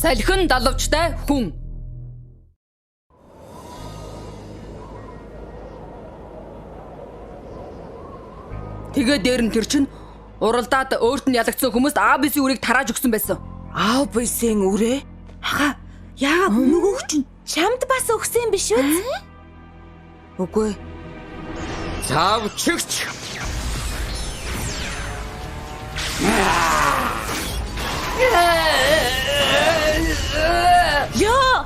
Салхин далавчтай хүн. Тэгээ дээр нь тэр чинь уралдаад өөрт нь ялагдсан хүмүүст ABC үрийг тарааж өгсөн байсан. ABC-ийн үрээ? Аха, яагаад нөгөөх чинь чамд бас өгсөн биш үү? Үгүй. Цавчигч. Яа!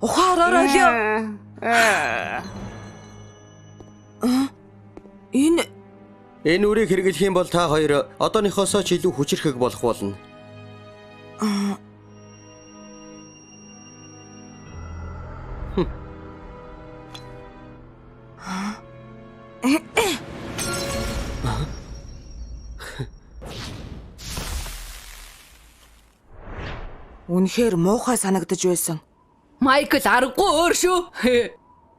Ухаар ороо лё. Энэ үрийг хэрэглэх юм бол та хоёр одооныхоосоо ч илүү хүчирхэг болох болно. Үнэхээр муухай санагдаж байсан. Майкл аргагүй өөр шүү.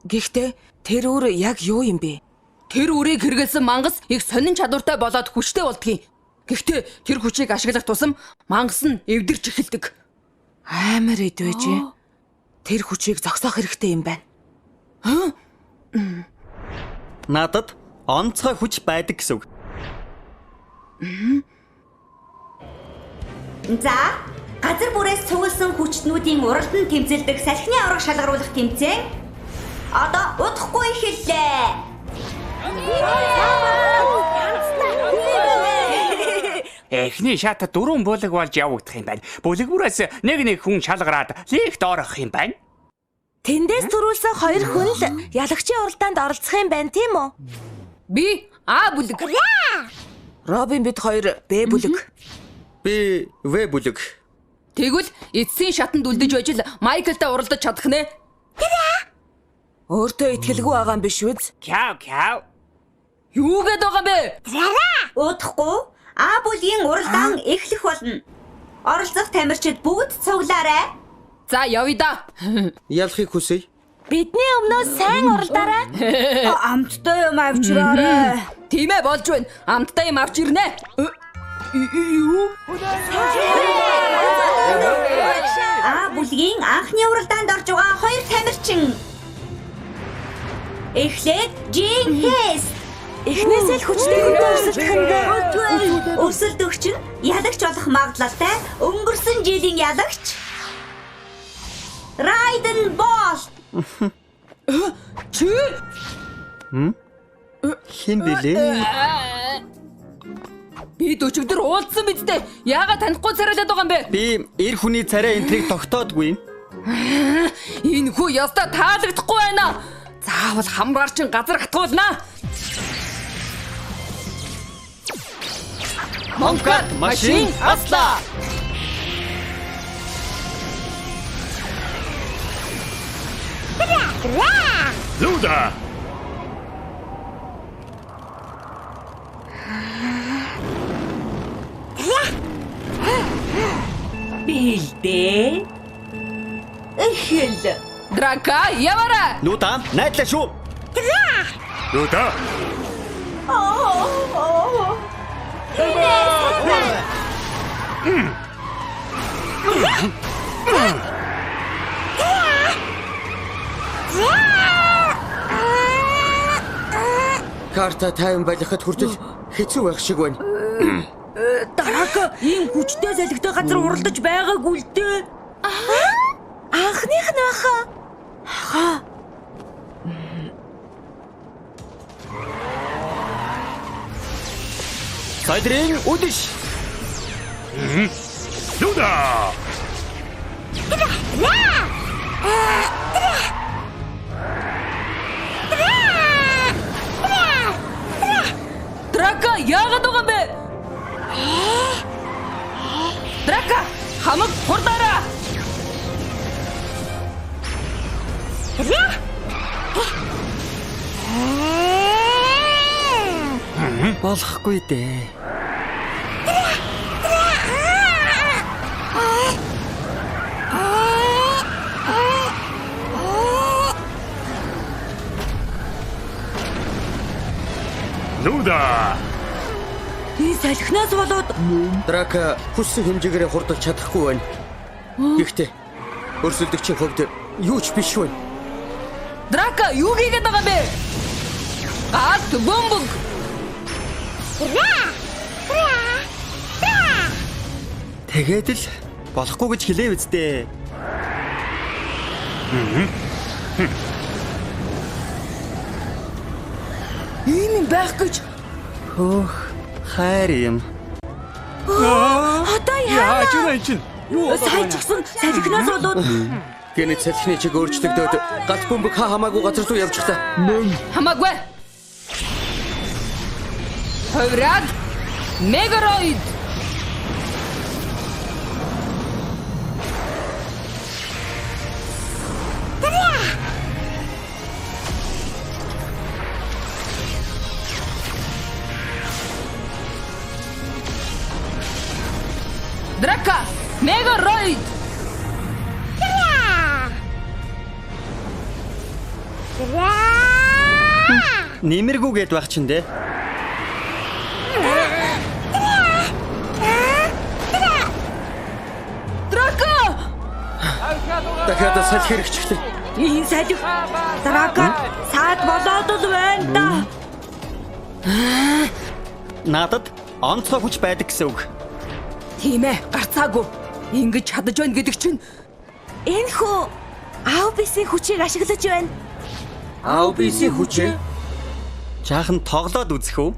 Гэхдээ тэр үр яг юу юм бэ? Тэр үрийг хэрэглэсэн мангас их сонин чадвартай болоод хүчтэй болдгийг. Гэхдээ тэр хүчийг ашиглах тусам мангас нь эвдэрч эхэлдэг. Амар эдвэж. Тэр хүчийг зогсоох хэрэгтэй юм байна. Надад онцгой хүч байдаг гэсэн үг. За, газар бүрээс цугласан хүчтнүүдийн уралдан тэмцэлдэх салхины авраг шалгаруулах тэмцээн одоо удахгүй эхэллээ. Эхний шат 4 бүлэг болж явагдах юм байна. Бүлэг бүрээс нэг хүн шалгараад лигт орох юм байна. Тэндээс төрүүлсэн 2 хүн л ялагчийн уралдаанд оролцох юм байна, тийм үү? Би А бүлэг. Робин бид хоёр Б бүлэг. Би В бүлэг. Тэгвэл эцсийн шатанд үлдэж байж л Майклтай уралдаж чадах нэ. Өөртөө итгэлгүй байгаа юм биш үз? Кяв кяв. Юу гээд байгаа юм бэ? Удахгүй А бүлгийн уралдаан эхлэх болно. Оролцох тамирчид бүгд цуглаарай. За явъя да. Ялахыг хүсье. Бидний өмнөөс сайн уралдаарай. Амттай юм авчираарай. Тийм ээ болж байна. Амттай юм авч ирнэ. Юу? А бүлгийн анхны уралдаанд орж байгаа 2 тамирчин. Эхлээд Жин Хэс. Эхнээсээ л хүчтэй хүнтэй өрсөлдөх нь дээ. Өрсөлдөгч нь ялагч болох магадлалтай өнгөрсөн жилийн ялагч Райден Болт. Чи? Хэн бэлээ? Бид өчигдөр уулзсан биз дээ. Яагаад танихгүй царайлаад байгаа юм бэ? Би эр хүний царай энтрийг тогтоодгүй. Энэ хүү ёстой таалагдахгүй байна. Заавал хамраар чин газар хатгуулнаа. Монкат машин асла. Луда. Бэлдээ. Эхэл. Драка яваарай. Луда найдлаа шүү. Луда. Карта тайван байлгахад хүртэл хэцүү байх шиг байна. Драка ийм хүчтэй салхитай газар уралдаж байгаагүй л дээ. Анхных нь баха. Аха. Сайдрын үдэш. Луда. Драка яагаад байгаа юм бэ? Драка хамаг хурдаараа. Болохгүй дээ. Луда. Энэ салхинаас болоод Драка хүссэн хэмжээгээр хурдалж чадахгүй байна. Гэхдээ өрсөлдөгчийн хувьд юу ч биш байна. Драка юу хийгээд байгаа юм бэ? Галт бөмбөг. Тэгээд л болохгүй гэж хэлээ үсттэй. Ийм юм байх гэж Хөөх хайр юм. Одоо Яаж яана? юм чинь? Юу болоод сая ч гэсэн салхинаас болоод Гэнэт салхины чиг өөрчлөгдөөд галт бөмбөг хаа хамаагүй газар руу явчихлаа. хамаагүй. Хувраг Мегароид. Драка Мегароид. Нэмэргүй гээд байх чинь дээ. Драка! Дахиад салхи хэрэгчлээ. энэ салхи Драка саад болоод л байна да. Надад онцгой хүч байдаг гэсэн үг. Тийм ээ, гарцаагүй. Ингэж чадаж байна гэдэг чинь Энэ хүү Аубисын хүчийг ашиглаж байна. Аубисын хүчээ Жаахан тоглоод үзэх үү?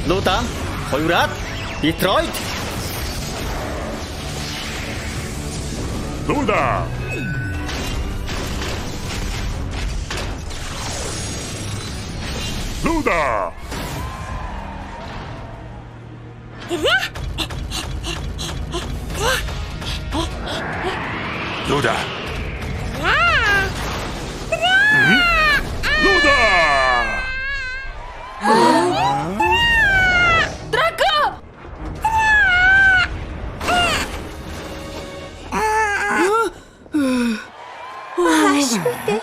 Луда, хувраад Детройт. Луда. Луда. Луда. Луда. Драка!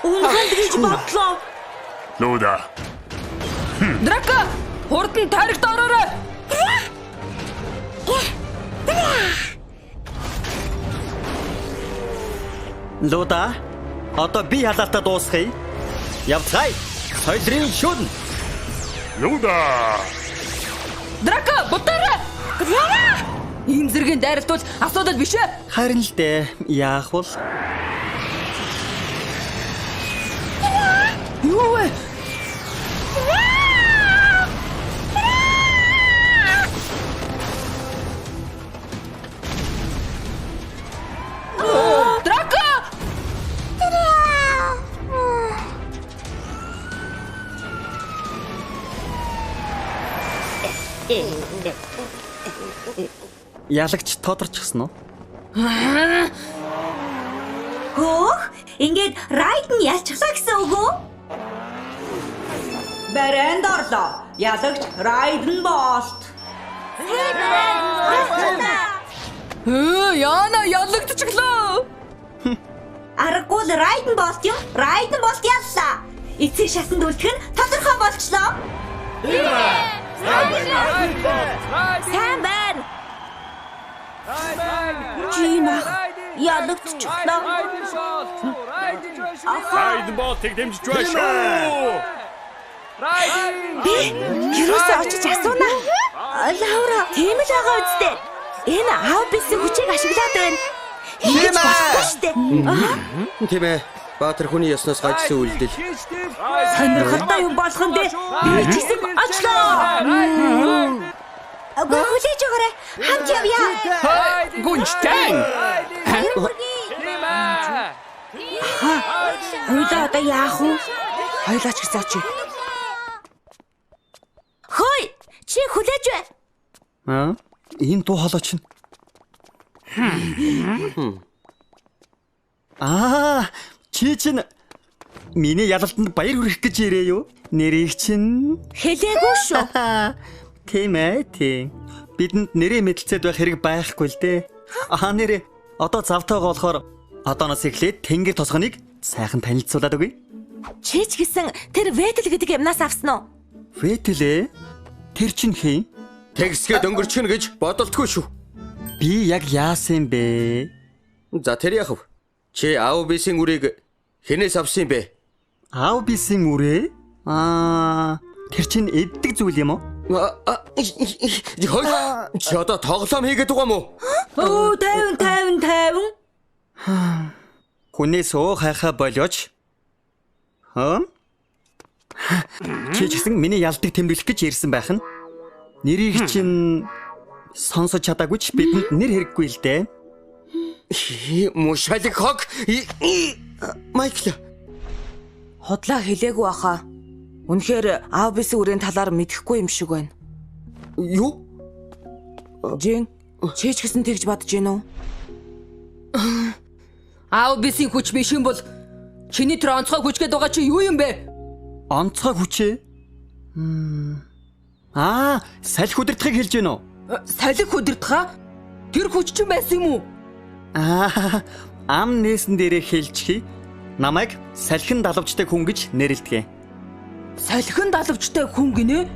Унаханд гэж бодлоо. Луда. Драка! Хурдан тойрогт ороорой. Луда, одоо би халаалтаа дуусгая. Явцгаая. Соёлын шүн. Луда. Драка, бутаарай. Ийм зэргийн дайралтвал асуудал биш ээ. Харин л дээ. Яах вэ? Юу вэ? Драка! Ялагч тодорчихсон уу? Хөөх, ингээд Райден ялчихлаа гэсэн үг үү? Барайнд орлоо. Ялагч Райден Болт. Яна ялагдчихлаа. Аргагүй л Райден Болт юм. Райден Болт яллаа. Эцсийн шатанд үлдэх нь тодорхой болчлоо. Сайн байна. Чи мах ялагдчихлаа. Райден Болтыг дэмжиж байна шүү. Би юусоо очиж асууна. Лаура, Тийм л байгаа үсттэй. Энэ Аубисын хүчийг ашиглаад байна. Ингэж болохгүй штэ. Тийм ээ. Баатар хүний ёсноос гажсан үйлдэл. Сонирхолтой юм болох нь дээ. Би ч гэсэн очлоо. Үгүй хүлээж өгөөрэй. Хамт явъя. Гүнжтэн. Хоёлаа одоо яах вэ? Хоёлаа ч гэсэн очие. Хөөе, чи хүлээж бай. Аа? Энэ дуу хоолой чинь. Аа, чи чинь миний ялалтанд баяр хүргэх гэж ирээ юу? Нэрийг чинь Хэлээгүй шүү. Тийм ээ, тийм. Бидэнд нэрээ мэдлцээд байх хэрэг байхгүй л дээ. Аа нэрээ одоо завтайгаа болохоор одооноос эхлээд тэнгэр тосгоныг сайхан танилцуулаад өгье. Чи ч гэсэн тэр Ветл гэдэг юмнаас авсан уу? Ветл ээ? Тэр чинь хэн? Тэгсгээд өнгөрчихнө гэж бодолтгүй шүү. Би яг яасан юм бэ? За тэр яах вэ? Чи Аубисын үрийг хэнээс авсан юм бэ? Аубисын үрээ? Аа, тэр чинь эддэг зүйл юм уу? Хой, чи одоо тоглоом хийгээд байгаа юм уу? Өө 50 50 50. Хүнээс өө хайхаа болооч. Хм? Чи ч гэсэн миний ялдаг тэмдэглэх гэж ирсэн байх нь. Нэрийг чинь сонсож чадаагүй ч бидэнд нэр хэрэггүй л дээ. Мушалик хог. Майкл. Худлаа хэлээгүй баха. Үнэхээр аав бисэн үрийн талаар мэдэхгүй юм шиг байна. Юу? Жин, чи ч гэсэн тэгж бодож гин үү? Аав бисэн хүч биш юм бол чиний тэр онцгой хүч гээд байгаа чи юу юм бэ? Онцгой хүчээ? Аа, салхи удирдахыг хэлж гин үү? Салхи удирдах? Тэр хүч чинь байсан юм уу? Аа, ам нээсэн дээрээ хэлчихье. Намайг салхин далавчтай хүн гэж нэрлэдэг. Салхин далавчтай хүн гинэ?